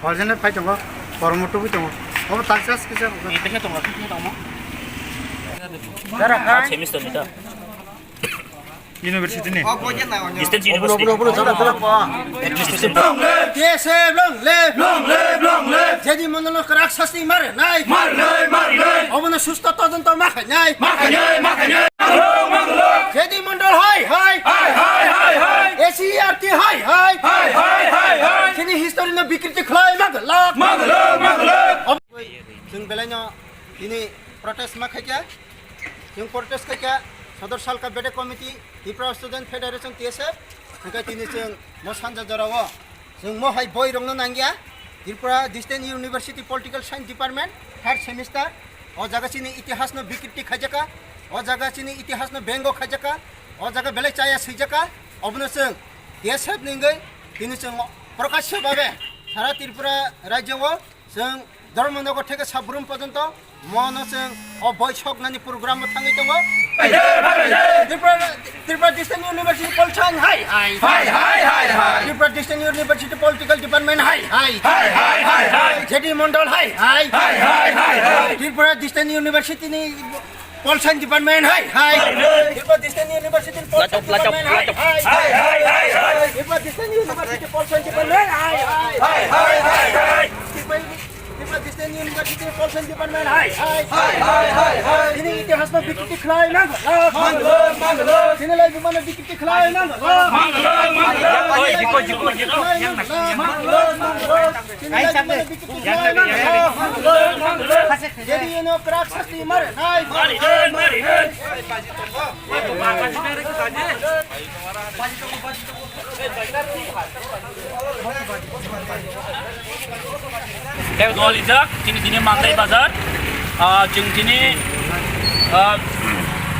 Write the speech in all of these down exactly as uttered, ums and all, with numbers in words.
Original phai tongo, kormo tubui tongo. Obo taksas kisa. Ni tengke tongo, tengke tongo. Dara khai. Semester ni ta. University ni. Distance university. Obro, obro, obro, jara, jara. Administration. Long live! T S F, long live! Long live, long live! J D Mondol no kwrak sasti mar nai. Mar nai, mar nai. Obono susto todonto ma khainai. Ma khainai, ma khainai. Manglo, manglo. J D Mondol hai, hai. Hai, hai, hai, hai. A C E R T hai, hai. Hai, hai, hai, hai. Chini history no bikriti khlai manglo. Manglo, manglo. Chwng belai no tini protest ma khaikha. Chwng protest khaikha Sodor Salka Bede Committee, Tripura Student Federation, T S F, hwnkhe tini chwng mo sanja jorao chwng mo hai boi rokno nangya. Tripura Distance University Political Science Department, third semester. O jaga chini itihasno bikriti khaijakha, o jaga chini itihasno bengo khaijakha, o jaga belai chaya swijaka. Obono chwng T S F ni wngwi tini chwng prokasyo babe sara Tripura rajyo o Chwng Dharmanagar theke Sabrum porjonto mono chwng o boi soknani program bo thangwi tongo. Tripura, Tripura Distance University Polsang hai hai. Hai, hai, hai, hai. Tripura Distance University Political Department hai hai. Hai, hai, hai, hai. J D Mondol hai hai. Hai, hai, hai, hai. Tripura Distance University ni Polsang Department hai hai. Hai, hai. Tripura Distance University Polsang Department hai hai. Hai, hai, hai, hai. Tripura Distance University Polsang Department hai hai. Hai, hai, hai, hai. Tripura Tripura Distance University Polsang Department hai hai. Hai, hai, hai, hai. Chini itihasno bikriti khlai nanglo. Manglo, manglo. Chini laibumano bikriti khlai nanglo. Manglo, manglo. Oi, jiko, jiko, jiko. Manglo, manglo. Chini laibumano bikriti khlai nanglo. Manglo, manglo. J D U no kwrak sasti mar nai. Mari, mari, mari. Tei dol rijak, chini tini Mandai bazar, ah, chwng tini, ah,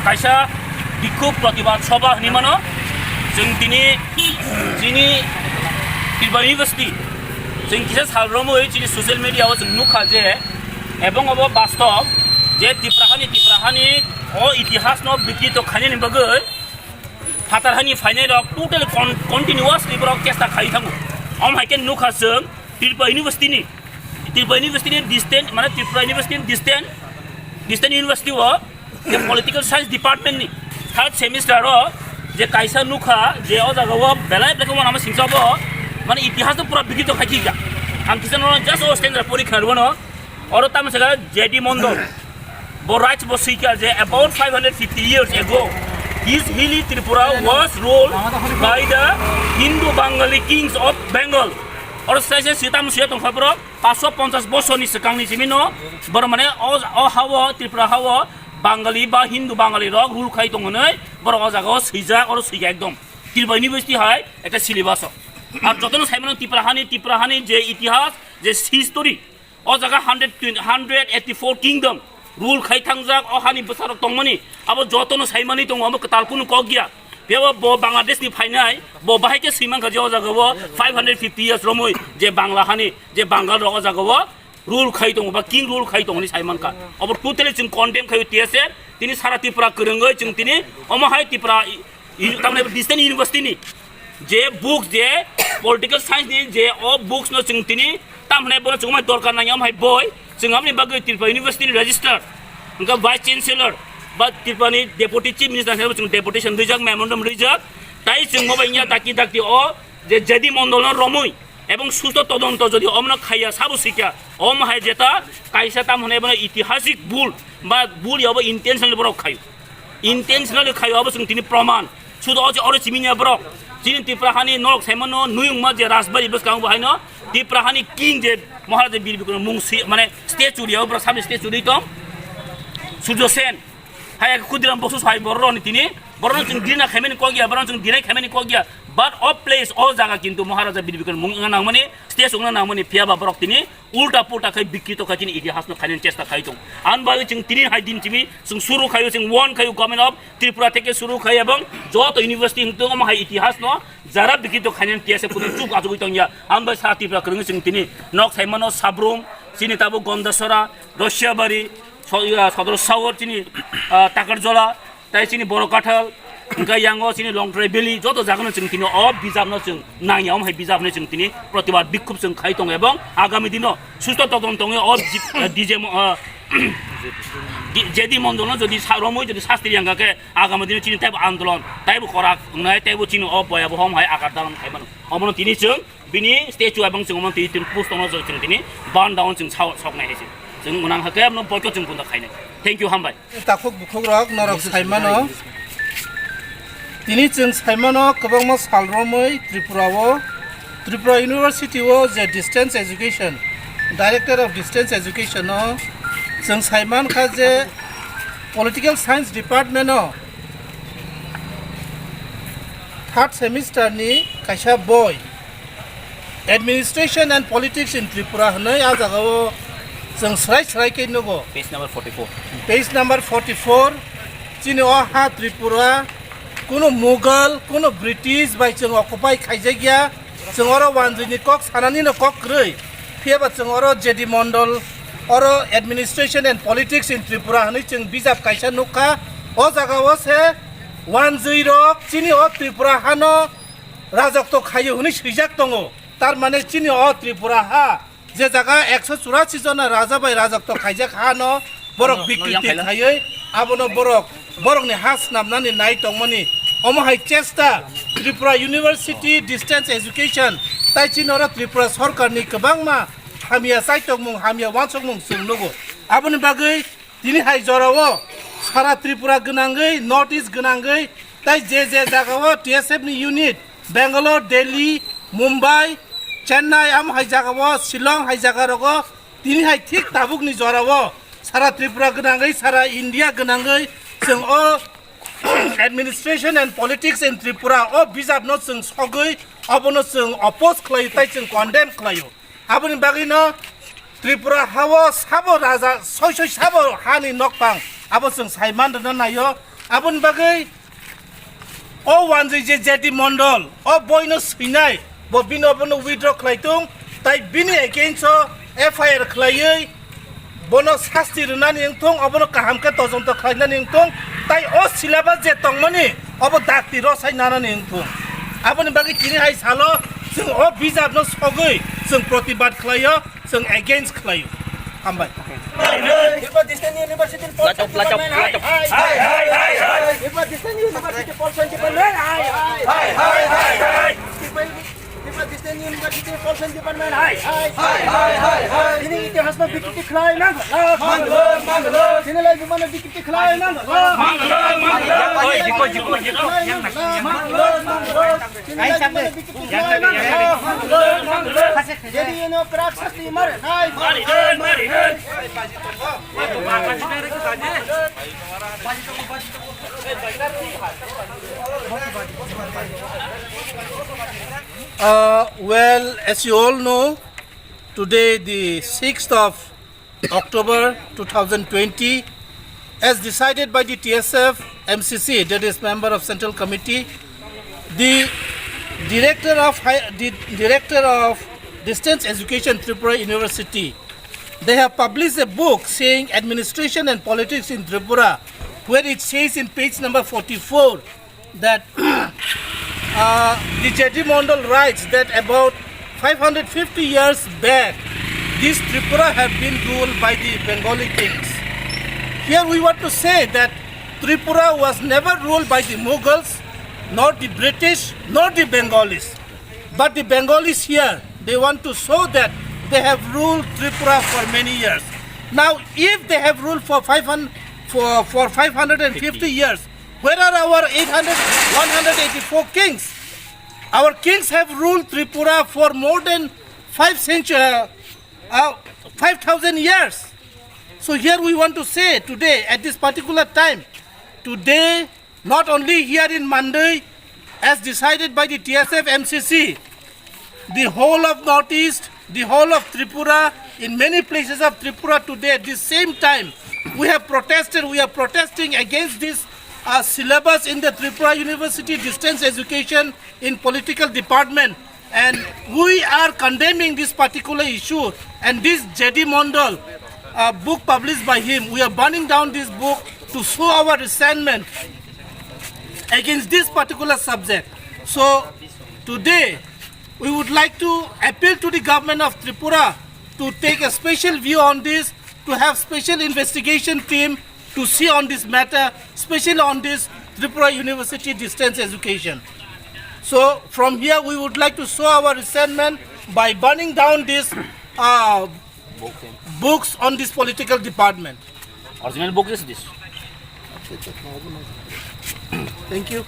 kaisa bikhuk protibad sobha hinwi mano. Chwng tini chini Tripura University, chwng kisa sal romwi chini social media o chwng nukha je, ebong obo bastob je Tipra hani, Tipra hani o itihas no bikrito khainani bagwi phatar hani phainai rok totally con-, continuously borok chesta khai thango. Om hai khe nukha chwng Tripura University ni, Tripura University ni distant, mane Tripura University ni distant, distant university o je political science department ni third semester o je kaisa nukha je o jaga o belai belai khe uanama singsa bo mane itihas no pura bikrito khai khika. Ang kisa no just o standard porikha rwno. Oro tamo saka J D Mondol. Bo Raj bo swikha je about five hundred fifty years ago, this hilly Tripura was ruled by the Hindu Bangali kings of Bengal. Oro sai sai sita musia tongkha bro, paanch sho ponchas bosorni swkangni simino, boro mane o, o hao, Tripura hao, Bangali ba Hindu Bangali rok rule khai tong hwnwi, boro o jaga o swijak, oro swikha ekdom. Tripura University hai ekta syllabus o. Ar jotono saimano Tripura hani, Tripura hani je itihas, je history, O jaga hundred twenty, hundred eighty-four kingdom rule khai thangjak, o hani bwsarok tongmani, abo jotono saimani tongo, amo kwtal kunu kok ya. Phiya bo, bo Bangladesh ni phainai, bo bahai khe swimankha je o jaga o five hundred fifty years romwi je Bangla hani, je Bangal rok o jaga o rule khai tongo ba king rule khai tongo hinwi saimankha. Abo totally chwng condemn khaio T S F, tini sara Tripura kwrwngwi chwng tini omo hai Tripura I-, tamni Distance University ni je books, je political science ni je o books no chwng tini tamni bono chwng mai dorkar nang ya, omo hai boi chwng amni bagwi Tripura University ni registrar, hwnkhe vice chancellor ba Tripura ni deputy chief minister hinwi chwng deputation rijak, memorandum rijak, tai chwng mo bai ya dakti dakti o je J D Mondol no romwi ebong susto todonto jodi omono khaiya sabo sikya, omo hai jeta kaisa tam hwnwi bono itihasik bul ba bul ya obo intentionally borok khaio. Intentionally khaio, abo chwng tini proman. Sudo o je oro chimini borok. Chini Tripura hani norok saimano nuyungma je Rajbari bwskango bo haino Tripura hani king je Maharaja Bir Bikram mung si, mane statue riya, borok sami statue ri tong. Surjo Sen. Hai Khudiram Bosu sai borok ni tini. Borok chwng dina khaimani kok ya, borok chwng dinai khaimani kok ya. But o place, o jaga kintu Maharaja Bir Bikram mung wngna nangmani, statue wngna nangmani, phiya ba borok tini ulta pulta khai bikrito khai chini itihas no khainani chesta khai tong. Ani bagwi chwng tini hai din chimi chwng suru khaio, chwng warn khaio Government of Tripura theke suru khai ebong joto university hwng tong omo hai itihas no jara bikrito khainani T S F kutung chuk achugwi tong ya. Ani bagwi sara Tripura kwrwngwi chwng tini nok saimano Sabrum, Chini tabuk Gondasora, Rosiabari, so-, ah, Sodor Sawor, chini, ah, Takarjola, tai chini Borokathal, hwnkhe yango chini Longtrai Valley, joto jagano chwng tini o bijapno chwng nangya, omo hai bijapno chwng tini protibad bikhub chwng khai tongo, ebong agami dino susto todon tongwi o ji-, ah, D J mo-, ah, D-, J D Mondolno jodi sa-, romwi jodi sasti yangkha khe, agami dino chini taibo andolon, taibo korak wngnai, taibo chini o boya bohom hai agar dalan khai mano. Omono tini chwng bini statue abang chwng omono tini, tini post tongo chwng tini burn down chwng sao soknai hai se. Chwng unang hakhe abono boycott chwng bunda khainai. Thank you, hambai. Takhuk bukhuk rok norok saimano. Tini chwng saimano kwbangma sal romwi Tripura o, Tripura University o je distance education, Director of Distance Education o chwng saimankha je Political Science Department o third semester ni kaisa boi Administration and Politics in Tripura hwnwi a jagao chwng srai srai khe nugo. Page number forty-four. Page number forty-four, chini o ha Tripura kunu Mughal, kunu British bai chwng occupy khaijakya, chwng oro wanjwini kok sananino kok kwrwi, phiyaba chwng oro J D Mondol, oro Administration and Politics in Tripura hwnwi chwng bijap kaisa nukha, o jagao se wanjwirok chini o Tripura hano rajokto khaio hwnwi swijak tongo. Tar mane chini o Tripura ha, je jaga ekso churasi jona raja bai rajokto khaijak ha no borok no, no, bikriti yang khaila. Khaiwi abono borok, borokni ha snamnani nai tongmani omo hai chesta Tripura University distance education tai chini oro Tripura sorkarni kwbangma hamya chaitokmung, hamya wansukmung chwng nugo. Aboni bagwi tini hai jorao sara Tripura gwnangwi, North East gwnangwi, tai je je jagao T S F ni unit, Bangalore, Delhi, Mumbai, Chennai, amo hai jagao, Shillong hai jagarogo, tini hai thik tabukni jorao sara Tripura gwnangwi, sara India gwnangwi, chwng o Administration and Politics in Tripura o bijapno chwng sogwi, abono chwng oppose khlaio, tai chwng condemn khlaio. Aboni bagwino Tripura hao sabo raja, soi soi sabo hani nokphang, abo chwng saiman rwna naio. Aboni bagwi o wanjwi je J D Mondol, o boino swinai, bo bini obono withdraw khlai tung, tai bini against o F I R khlaiwi, bono sasti rwnani wngthung, obono kaham khe todonto khlainani wngthung, tai o syllabus je tongmani, obo dakti rosai nanani wngthung. Aboni bagwi tini hai salo chwng o bijapno sogwi chwng protibad khlaio, chwng against khlaio. Hambai. Tripura Distance University Lachok, lachok, lachok. Tripura Distance University Polson Department hai hai. Hai, hai, hai, hai. Tripura Distance University Polson Department hai hai. Hai, hai, hai, hai. Tini itihasno bikriti khlai nang. Manglong, manglong. Tini lai bumano bikriti khlai nang. Manglong, manglong. Oi, jiko, jiko, jiko. Manglong, manglong. Tini lai bumano bikriti khlai nang. Manglong, manglong. Jadi ino krak sasti mare nai. Mari, mari, mari. Uh, well, as you all know, today, the sixth of October two thousand twenty, as decided by the T S F M C C, that is member of Central Committee, the director of high, the director of Distance Education Tripura University, they have published a book saying Administration and Politics in Tripura, where it says in page number forty-four that uh, the J D Mondal writes that about five hundred fifty years back, this Tripura have been ruled by the Bengali kings. Here we want to say that Tripura was never ruled by the Mughals, nor the British, nor the Bengalis. But the Bengalis here, they want to show that they have ruled Tripura for many years. Now, if they have ruled for five hundred, for, for five hundred fifty years, where are our eight hundred, one hundred eighty-four kings? Our kings have ruled Tripura for more than five century, uh, uh, five thousand years. So here we want to say today, at this particular time, today, not only here in Mandui, as decided by the T S F M C C, the whole of Northeast, the whole of Tripura, in many places of Tripura today, at this same time, we have protested, we are protesting against this, uh, syllabus in the Tripura University distance education in political department. And we are condemning this particular issue and this J D Mondal uh, book published by him. We are burning down this book to show our resentment against this particular subject. So today, we would like to appeal to the government of Tripura to take a special view on this, to have special investigation team to see on this matter, especially on this Tripura University distance education. So from here, we would like to show our resentment by burning down these uh, books on this political department. Original book is this. Thank you.